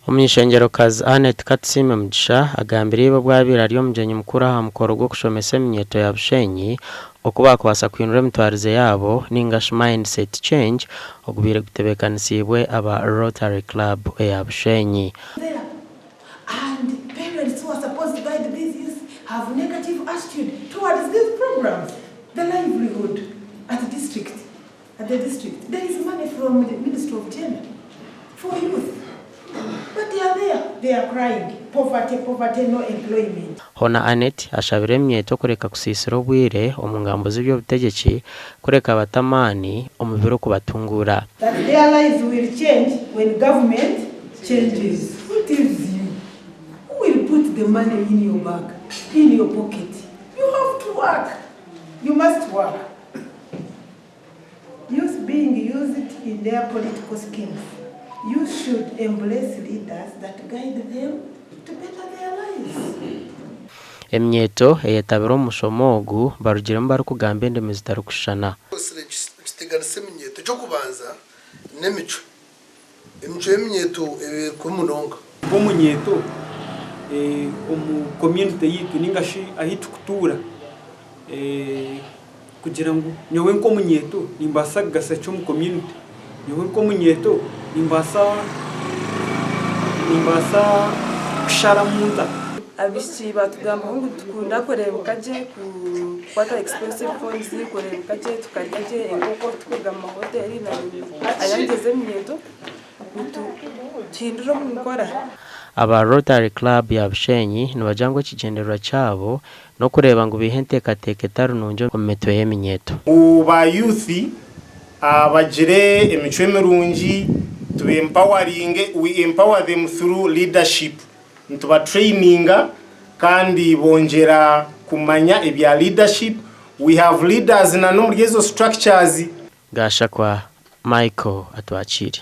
Omuny'eishengerokazi Annet Katusiime Mugisha agambire iba obu abaire ari omugyenyi mukuru aha mukoro gw'okushomesa eminyeeto ya Bushenyi oku baakubaasa kuhindura emitwarize yaabo ninga shi mindset change ogubaire gutebeekanisiibwe aba Rotary Club eya Bushenyi. There and parents who are supposed to guide these youth have negative attitude towards these programs. The livelihood at district at the district there is money from the ministry of gender for youth but they are there they are crying poverty poverty no employment. Hoona Annet ashabire eminyeeto kureka kusiisira obwire omu ngambo z'eby'obutegyeki kureka bate amaani omu birikubatunguura. That their lives will change when government changes. Who tells you? Who will put the money in your bag, in your pocket? You have to work. You must work. Youth being used in their political schemes. You should embrace leaders that guide them to better their lives. Eminyeeto eyetabire omu mushomo ogu barugiremu barikugamba endimi zitarikushushana. Nikiteganisa eminyeeto. Eky'okubanza n'emicwe. Emicwe y'eminyeeto eba eri munonga. Nk'omunyeeto omu community yaitu ninga shi ahu turikutuura kugira ngu nyowe nk'omunyeeto nimbaasa kugasa ki omu community, nyowe nk'omunyeeto nimbaasa nimbaasa kusharamu nta? Abaishiki baatugambaho ngu nitukunda kureebeka gye, kukwata expensive phones, kureebeka gye, tukarya gye enkoko turikuruga mu mahoteeri ayangye eminyeeto tuhindure omu nkora. Aba Rotary Club ya Bushenyi nibagira ngu ekigyendererwa kyabo n'okureeba ngu baiha enteekateeka etari nungi omu mitwe y'eminyeeto. Ngu ba youth bagire emicwe mirungi, tuba empoweringe, we empower them through leadership, nituba traininga kandi bongyera kumanya ebya leadership, we have leaders na n'omuri ezo structures. Gashakwa Michael Atwakiire.